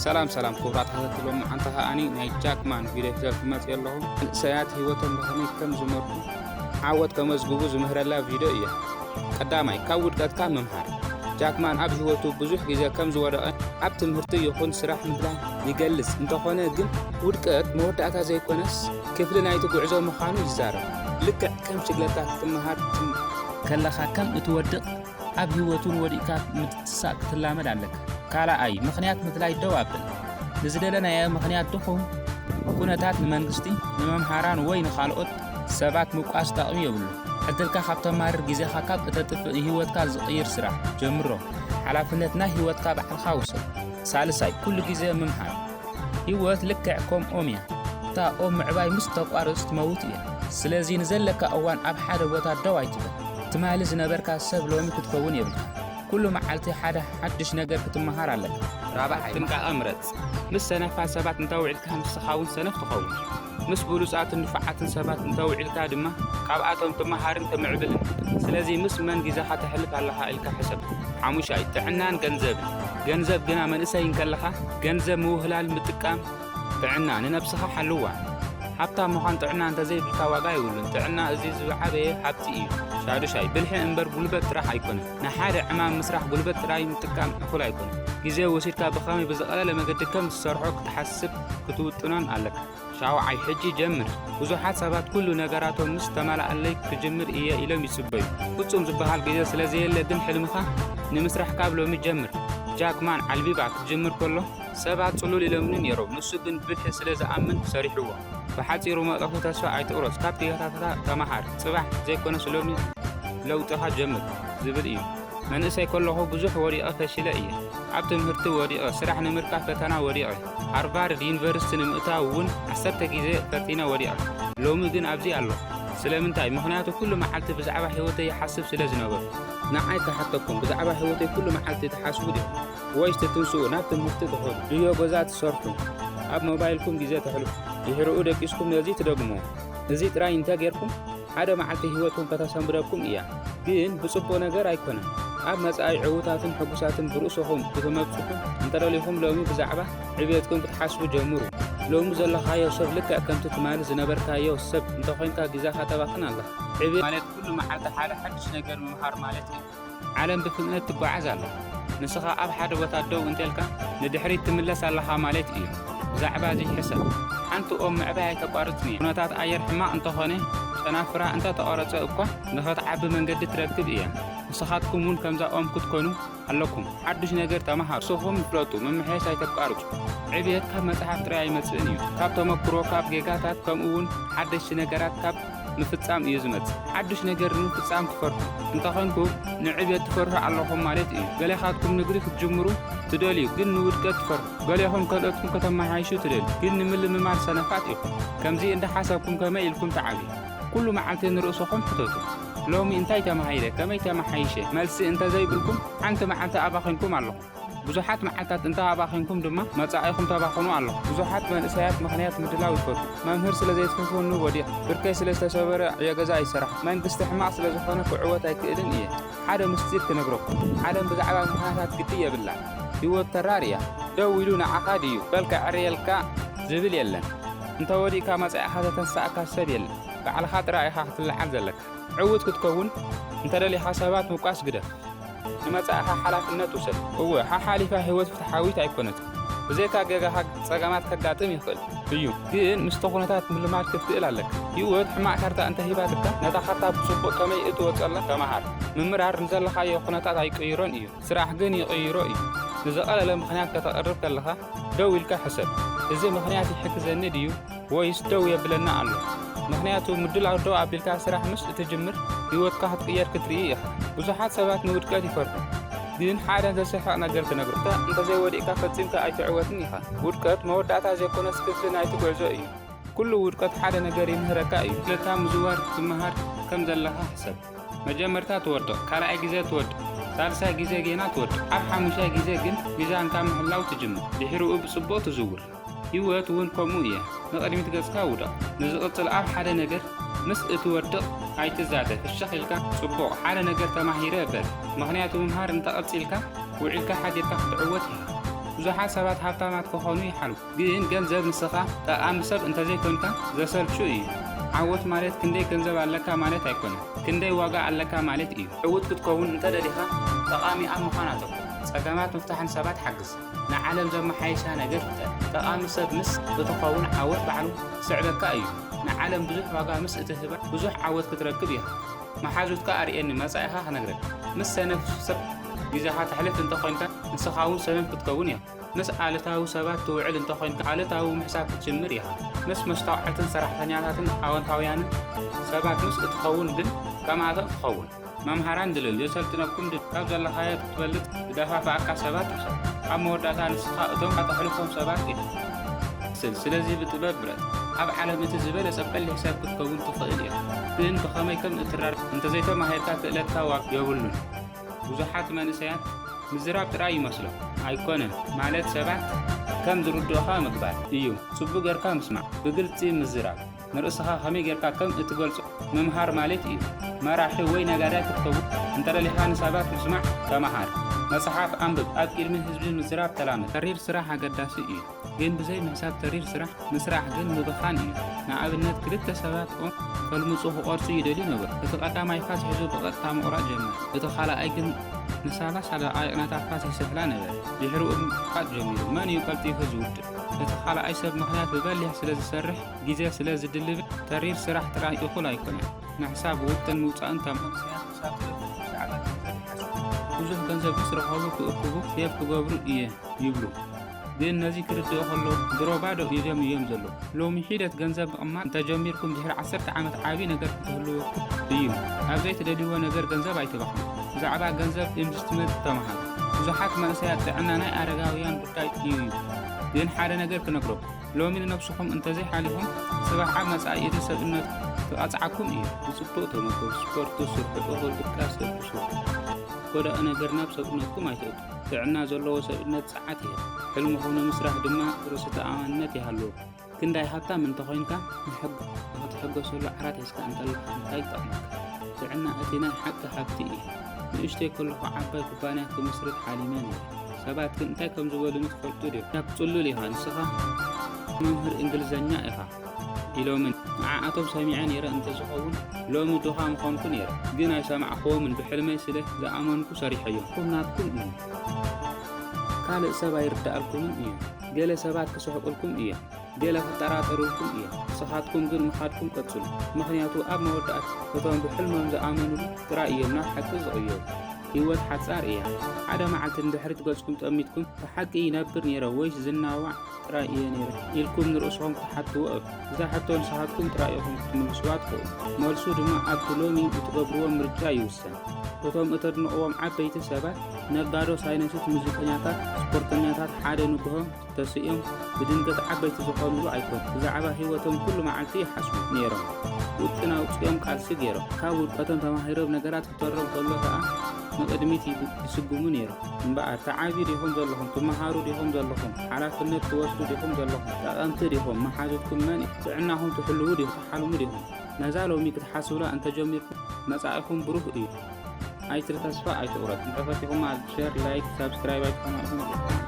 ሰላም ሰላም ክቡራት ተኸታተልቲ ሎምዓንቲ ከኣኒ ናይ ጃክማን ቪድዮ ሒዘልኩም መፅየ ኣለኹ። መንእሰያት ህይወቶም ብኸመይ ከም ዝመርሑ ዓወት ከመዝግቡ ዝምህረላ ቪድዮ እያ። ቀዳማይ፣ ካብ ውድቀትካ ምምሃር። ጃክማን ኣብ ህይወቱ ብዙሕ ግዜ ከም ዝወደቐ ኣብ ትምህርቲ ይኹን ስራሕ ምድላይ ይገልጽ። እንተኾነ ግን ውድቀት መወዳእታ ዘይኮነስ ክፍሊ ናይቲ ጉዕዞ ምዃኑ ይዛረብ። ልክዕ ከም ሽግለታ ክትመሃር ትም- ከለኻ ከም እትወድቕ ኣብ ህይወት እውን ወዲቕካ ምትሳእ ክትላመድ ኣለካ። ካልኣይ፣ ምኽንያት ምድላይ ደው ኣብል። ንዝደለናዮ ምኽንያት ድኹም ኩነታት ንመንግስቲ፣ ንመምሃራን ወይ ንኻልኦት ሰባት ምውቃስ ጠቕሚ የብሉ። ዕድልካ ካብ ተማርር ግዜኻ ካብ እተጥፍእ ንህይወትካ ዝቕይር ስራሕ ጀምሮ። ሓላፍነት ናይ ህይወትካ ባዕልኻ ውሰድ። ሳልሳይ፣ ኩሉ ግዜ ምምሃር። ህይወት ልክዕ ከም ኦም እያ። እታ ኦም ምዕባይ ምስ ተቋርጽ ትመውት እያ። ስለዚ ንዘለካ እዋን ኣብ ሓደ ቦታ ደው ኣይትበል። ትማሊ ዝነበርካ ሰብ ሎሚ ክትከውን የብልካ። ኩሉ መዓልቲ ሓደ ሓድሽ ነገር ክትመሃር ኣለካ። ራብዓይ፣ ጥንቃቐ ምረጽ። ምስ ሰነፋት ሰባት እንተውዒልካ ንስኻ እውን ሰነፍ ትኸውን። ምስ ብሉጻትን ንፉዓትን ሰባት እንተውዒልካ ድማ ካብኣቶም ትመሃርን ትምዕብልን። ስለዚ ምስ መን ግዜኻ ተሕልፍ ኣለኻ ኢልካ ሕሰብ። ሓሙሻይ፣ ጥዕናን ገንዘብን። ገንዘብ ግና መንእሰይ እንከለኻ ገንዘብ ምውህላል ምጥቃም ጥዕና ንነብስኻ ሓልዋ። ሃብታም ምዃን ጥዕና እንተዘይብልካ ዋጋ የብሉን። ጥዕና እዚ ዝዓበየ ሃብቲ እዩ። ሻዱሻይ፣ ብልሒ እምበር ጉልበት ጥራሕ ኣይኮነን። ንሓደ ዕማም ምስራሕ ጉልበት ጥራይ ምጥቃም እኹል ኣይኮነን። ግዜ ወሲድካ ብኸመይ ብዝቐለለ መገዲ ከም ዝሰርሖ ክትሓስብ ክትውጥኖን ኣለካ። ሻውዓይ፣ ሕጂ ጀምር። ብዙሓት ሰባት ኩሉ ነገራቶም ምስ ተማልኣለይ ክጅምር እየ ኢሎም ይጽበዩ። ፍጹም ዝበሃል ግዜ ስለ ዘየለ ግን ሕልምኻ ንምስራሕ ካብ ሎሚ ጀምር። ጃክማን ዓልቢባ ክትጅምር ከሎ ሰባት ጽሉል ኢሎምኒ ነይሮም፣ ንሱ ግን ብብልሒ ስለ ዝኣምን ሰሪሕዎ። ብሓጺሩ መልእኽቱ ተስፋ ኣይትቑረጽ፣ ካብ ጌጋታትካ ተመሃር፣ ጽባሕ ዘይኮነስ ሎሚ ለውጥኻ ጀምር ዝብል እዩ። መንእሰይ ከለኹ ብዙሕ ወዲቐ ፈሺለ እየ። ኣብ ትምህርቲ ወዲቐ፣ ስራሕ ንምርካብ ፈተና ወዲቐ፣ ሃርቫርድ ዩኒቨርሲቲ ንምእታው እውን ዓሰርተ ግዜ ፈቲነ ወዲቐ። ሎሚ ግን ኣብዚ ኣለኹ። ስለምንታይ? ምኽንያቱ ኩሉ መዓልቲ ብዛዕባ ህይወተይ ይሓስብ ስለ ዝነበርኩ። ንዓይ ክሓተኩም፣ ብዛዕባ ህይወተይ ኩሉ መዓልቲ ትሓስቡ ዲኹም? ወይስ ትትንስኡ ናብ ትምህርቲ ትኸዱ? ድዮ ገዛ ትሰርሑ? ኣብ ሞባይልኩም ግዜ ተሕልፉ? ድሕሪኡ ደቂስኩም ነዚ ትደግምዎ። እዚ ጥራይ እንተ ጌርኩም፣ ሓደ መዓልቲ ህይወትኩም ከተሰንብደኩም እያ። ግን ብጽቡቕ ነገር ኣይኮነን። ኣብ መጻኢ ዕዉታትን ሕጉሳትን ብርእስኹም ክትመብጽሑ እንተደሊኹም፣ ሎሚ ብዛዕባ ዕብየትኩም ክትሓስቡ ጀምሩ። ሎሚ ዘለኻዮ ሰብ ልክዕ ከምቲ ትማሊ ዝነበርካዮ ሰብ እንተኾይንካ፣ ግዜኻ ተባኽን ኣለኻ። ዕብየት ማለት ኩሉ መዓልቲ ሓደ ሓድሽ ነገር ምምሃር ማለት እዩ። ዓለም ብፍጥነት ትጓዓዝ ኣላ። ንስኻ ኣብ ሓደ ቦታ ደው እንተልካ፣ ንድሕሪት ትምለስ ኣለኻ ማለት እዩ። ብዛዕባ እዚ ሕሰብ። ሓንቲ ኦም ምዕባይ ኣይተቋርጽን እያ። ኩነታት ኣየር ሕማቕ እንተኾነ፣ ጨናፍራ እንተ ተቖረጸ እኳ፣ ንኽትዓቢ መንገዲ ትረክብ እያ። ንስኻትኩም እውን ከምዛ ኦም ክትኮኑ ኣለኩም። ሓድሽ ነገር ተመሃሩ። ንስኹም ፍለጡ፣ ምምሕያሽ ኣይተቋርጹ። ዕብየት ካብ መጽሓፍ ጥራይ ኣይመጽእን እዩ። ካብ ተመክሮ፣ ካብ ጌጋታት፣ ከምኡ እውን ሓደሽቲ ነገራት ካብ ምፍጻም እዩ ዝመጽእ። ሓድሽ ነገር ንምፍጻም ትፈርሑ እንተኾይንኩም፣ ንዕብየት ትፈርሑ ኣለኹም ማለት እዩ። ገሌኻትኩም ንግዲ ክትጅምሩ ትደልዩ፣ ግን ንውድቀት ትፈርሑ። ገሌኹም ካልኦትኩም ከተመሓይሹ ትደልዩ፣ ግን ንምልምማድ ሰነፋት ኢኹም። ከምዚ እንዳሓሰብኩም ከመይ ኢልኩም ትዓብዩ? ኩሉ መዓልቲ ንርእስኹም ሕተቱ። ሎሚ እንታይ ተማሂረ? ከመይ ተመሓይሸ? መልሲ እንተዘይብልኩም፣ ሓንቲ መዓልቲ ኣባኺንኩም ኣለኹም። ብዙሓት መዓልታት እንተ ኣባኺንኩም ድማ፣ መጻኢኹም ተባኽኑ ኣለኹም። ብዙሓት መንእሰያት ምኽንያት ምድላው ይፈትዉ። መምህር ስለ ዘይትፈትወኒ ወዲቐ፣ ብርከይ ስለ ዝተሰበረ ዕዮ ገዛ ኣይሰራሕኩ፣ መንግስቲ ሕማቕ ስለ ዝኾነ ክዕወት ኣይክእልን እየ። ሓደ ምስጢር ክነግረኩም። ዓለም ብዛዕባ ምኽንያታት ግዲ የብላን። ህይወት ተራር እያ። ደው ኢሉ ንዓኻ ድዩ በል ከዕርየልካ ዝብል የለን። እንተ ወዲቕካ መጻኢኻ ዘተንስኣካ ሰብ የለን። ባዕልኻ ጥራይ ኢኻ ክትለዓል ዘለካ። ዕዉት ክትከውን እንተ ደሊኻ ሰባት ምውቃስ ግደፍ። ንመጻኢኻ ሓላፍነት ውሰድ። እወ፣ ሓሓሊፋ ህይወት ፍትሓዊት ኣይኮነትን። ብዘይካ ጌጋኻ ጸገማት ከጋጥም ይኽእል እዩ፣ ግን ምስቲ ኩነታት ምልማድ ክትክእል ኣለካ። ህይወት ሕማቕ ካርታ እንተ ሂባትካ፣ ነታ ካርታ ብጽቡቕ ከመይ እትወጸላ ተመሃር። ምምራር ንዘለኻዮ ኩነታት ኣይቅይሮን እዩ፣ ስራሕ ግን ይቕይሮ እዩ። ንዝቐለለ ምኽንያት ከተቕርብ ከለኻ፣ ደው ኢልካ ሕሰብ። እዚ ምኽንያት ይሕግዘኒ ድዩ ወይስ ደው የብለኒ ኣሎ? ምኽንያቱ፣ ምድላው ደው ኣቢልካ ስራሕ ምስ እትጅምር፣ ህይወትካ ክትቅየር ክትርኢ ኢኻ። ብዙሓት ሰባት ንውድቀት ይፈርሑ፣ ግን ሓደ ዘስሕቕ ነገር ክነግረካ፣ እንተ ዘይወዲቕካ ፈጺምካ ኣይትዕወትን ኢኻ። ውድቀት መወዳእታ ዘይኮነስ ክፍሊ ናይቲ ጉዕዞ እዩ። ኩሉ ውድቀት ሓደ ነገር ይምህረካ እዩ። ክልተ ምዝዋር ትመሃር ከም ዘለኻ ሕሰብ። መጀመርታ ትወድቕ፣ ካልኣይ ግዜ ትወድቕ፣ ሳልሳይ ግዜ ጌና ትወድቕ። ኣብ ሓሙሻይ ግዜ ግን ሚዛንካ ምሕላው ትጅምር። ድሕሪኡ ብጽቡቕ ትዝውር። ህይወት እውን ከምኡ እያ። ንቕድሚት ገጽካ ውደቕ። ንዝቕጽል ኣብ ሓደ ነገር ምስ እትወድቕ ኣይትዛተ። ፍሽኽ ኢልካ፣ ጽቡቕ፣ ሓደ ነገር ተማሂረ በል። ምኽንያቱ ምምሃር እንተቐጺልካ፣ ውዒልካ ሓዲርካ ክትዕወት ኢኻ። ብዙሓት ሰባት ሃብታማት ክኾኑ ይሓልሙ፣ ግን ገንዘብ ንስኻ ጠቓሚ ሰብ እንተዘይኮንካ ዘሰልቹ እዩ። ዓወት ማለት ክንደይ ገንዘብ ኣለካ ማለት ኣይኮነን፣ ክንደይ ዋጋ ኣለካ ማለት እዩ። ዕዉት ክትከውን እንተደሊኻ ጠቓሚ ኣብ ምዃን ኣተኩር። ጸገማት ምፍታሕን ሰባት ሓግዝ። ንዓለም ዘመሓይሻ ነገር ፍጠር። ጠቓሚ ሰብ ምስ እትኸውን ዓወት ባዕሉ ክስዕበካ እዩ። ንዓለም ብዙሕ ዋጋ ምስ እትህባ ብዙሕ ዓወት ክትረክብ ኢኻ። መሓዙትካ ኣርእየኒ፣ መጻኢኻ ክነግረካ። ምስ ሰነፍ ሰብ ግዜኻ ተሕልፍ እንተኾይንካ ንስኻ እውን ሰነፍ ክትከውን ኢኻ። ምስ ኣሉታዊ ሰባት ትውዕል እንተኾይንካ ኣሉታዊ ምሕሳብ ክትጅምር ኢኻ። ምስ መስተውዓልትን ሰራሕተኛታትን ኣወንታውያንን ሰባት ምስ እትኸውን ግን ከምኣቶም ትኸውን። መምሃራን ድለዩ፣ የሰልጥነኩም ድዩ? ካብ ዘለኻዮ ክትበልጽ ዝደፋፍኣካ ሰባት ርኸብ። ኣብ መወዳእታ ንስኻ እቶም ኣተሕልፎም ሰባት ኢኻ። ስል-፣ ስለዚ ብጥበብ ምረጽ። ኣብ ዓለም እቲ ዝበለጸ በሊሕ ሰብ ክትከውን ትኽእል ኢኻ። ግን ብኸመይ ከም እትራር እንተዘይተማሂርካ ክእለትካ ዋጋ የብሉን። ብዙሓት መንእሰያት ምዝራብ ጥራይ ይመስሎም። ኣይኮነን፣ ማለት ሰባት ከም ዝርድኡኻ ምግባር እዩ። ጽቡቕ ጌርካ ምስማዕ፣ ብግልጺ ምዝራብ፣ ንርእስኻ ከመይ ጌርካ ከም እትገልጾ ምምሃር ማለት እዩ። መራሒ ወይ ነጋዳይ ክትከውን እንተደሊኻ ንሰባት ምስማዕ ተመሃር። መጽሓፍ ኣንብብ፣ ኣብ ቅድሚ ህዝቢ ምዝራብ ተላመድ። ተሪር ስራሕ ኣገዳሲ እዩ፣ ግን ብዘይ ምሕሳብ ተሪር ስራሕ ምስራሕ ግን ምብኻን እዩ። ንኣብነት ክልተ ሰባት ኦም ከልምጹ ክቖርጹ ይደልዩ ነበሩ። እቲ ቀዳማይ ፋስ ሒዙ ብቐጥታ ምቑራጽ ጀመረ። እቲ ካልኣይ ግን ንሰላሳ ደቓይቕ ነታ ፋስ ይስሕላ ነበረ። ድሕሪኡ ምቑራጽ ጀሚሩ። መን እዩ ቀልጢፉ ዝውድእ? እቲ ካልኣይ ሰብ ምኽንያት ብበሊሕ ስለ ዝሰርሕ፣ ግዜ ስለ ዝድልብን ተሪር ስራሕ ጥራይ እኹል ኣይኮነን። ምሕሳብ፣ ውጥን ምውጻእን ተማሃር። ብዙሕ ገንዘብ ምስ ረኸቡ ክእክቡ ሴቭ ክገብሩ እየ ይብሉ። ግን ነዚ ክርድኡ ከሎ ድሮ ባዶ ኢዶም እዮም ዘለዉ። ሎሚ ሒደት ገንዘብ ምቕማጥ እንተጀሚርኩም ድሕሪ ዓሰርተ ዓመት ዓቢ ነገር ክትህልወኩም እዩ። ኣብ ዘይትደልይዎ ነገር ገንዘብ ኣይትባኽኑ። ብዛዕባ ገንዘብ ኢንቨስትመንት ተማሃሩ። ብዙሓት መንእሰያት ጥዕና ናይ ኣረጋውያን ጉዳይ እዩ ይብሉ። ግን ሓደ ነገር ክነግረኩም። ሎሚ ንነብስኹም እንተዘይሓሊኹም፣ ጽባሕ ኣብ መጻኢ እቲ ሰብእነት ክቐጽዓኩም እዩ። ብጽቡቕ ተመገቡ፣ ስፖርት ስርሑ፣ እኹል ድቃስ ደቅሱ። ጎዳኢ ነገር ናብ ሰብእነትኩም ኣይተእቱ። ጥዕና ዘለዎ ሰብእነት ጸዓት ይህብ። ሕልምኹም ንምስራሕ ድማ ርእሰ ተኣማንነት ይሃልወኩም። ክንዳይ ሃብታም እንተኾይንካ፣ ንሕግ-፣ ንኽትሕገሰሉ ዓራት ሒዝካ እንተለኻ እንታይ ይጠቕመካ? ጥዕና እቲ ናይ ሓቂ ሃብቲ እዩ። ንእሽተይ ከለኹ ዓባይ ኩባንያ ክምስርት ሓሊመ ነይረ። ሰባት ግን እንታይ ከም ዝበሉኒ ትፈልጡ ዲኹም? ናብ ጽሉል ኢኻ ንስኻ፣ መምህር እንግሊዝኛ ኢኻ ኢሎምኒ። ንዓኣቶም ሰሚዐ ነይረ እንተዝኸውን፣ ሎሚ ድኻ ምኾንኩ ነይረ። ግን ኣይሰማዕክዎምን፣ ብሕልመይ ስለ ዝኣመንኩ ሰሪሐዮ። ኹም ናትኩም እዩ። ካልእ ሰብ ኣይርድኣልኩምን እዩ። ገለ ሰባት ክስሕቁልኩም እዮም። ገለ ክጠራጠሩልኩም እዮም። ንስኻትኩም ግን ምኻድኩም ቀጽሉ። ምኽንያቱ ኣብ መወዳእታ እቶም ብሕልሞም ዝኣመኑሉ ጥራይ እዮም ናብ ሓቂ ዝቕየሩ። ህይወት ሓጻር እያ። ሓደ መዓልቲ ንድሕሪት ገጽኩም ጠሚትኩም ብሓቂ ይነብር ነይረ ወይስ ዝናዋዕ ጥራይ እየ ነይረ ኢልኩም ንርእስኹም ክትሓትዎ እብ-፣ እዛ ሕቶ ንስኻትኩም ጥራይ ኢኹም ክትምልስዋ ትኽእሉ። መልሱ ድማ ኣብቲ ሎሚ እትገብርዎ ምርጫ ይውሰን። እቶም እተድንቕዎም ዓበይቲ ሰባት፣ ነጋዶ፣ ሳይንቲስት፣ ሙዚቀኛታት፣ ስፖርተኛታት ሓደ ንግሆ ተስእዮም ብድንገት ዓበይቲ ዝኾኑሉ ኣይኮኑን። ብዛዕባ ህይወቶም ኩሉ መዓልቲ ይሓስቡ ነይሮም። ውጥን ኣውጺኦም ቃልሲ ገይሮም። ካብ ውድቀቶም ተማሂሮም ነገራት ክተርም ከሎ ከኣ ንቕድሚት ይግ-፣ ይስጉሙ ነይሮም። እምበኣር፣ ትዓብዩ ዲኹም ዘለኹም? ትመሃሩ ዲኹም ዘለኹም? ሓላፍነት ትወስዱ ዲኹም ዘለኹም? ጠቐምቲ ዲኹም? መሓዙትኩም መን እዩ? ጥዕናኹም ትሕልዉ ዲኹም? ትሓልሙ ዲኹም? ነዛ ሎሚ ክትሓስቡላ እንተጀሚርኩም፣ መጻኢኹም ብሩህ እዩ። ኣይትሪ፣ ተስፋ ኣይትቑረጽ። እንተፈቲኹማ ሸር፣ ላይክ፣ ሳብስክራይብ ኣይትኸማእኹም።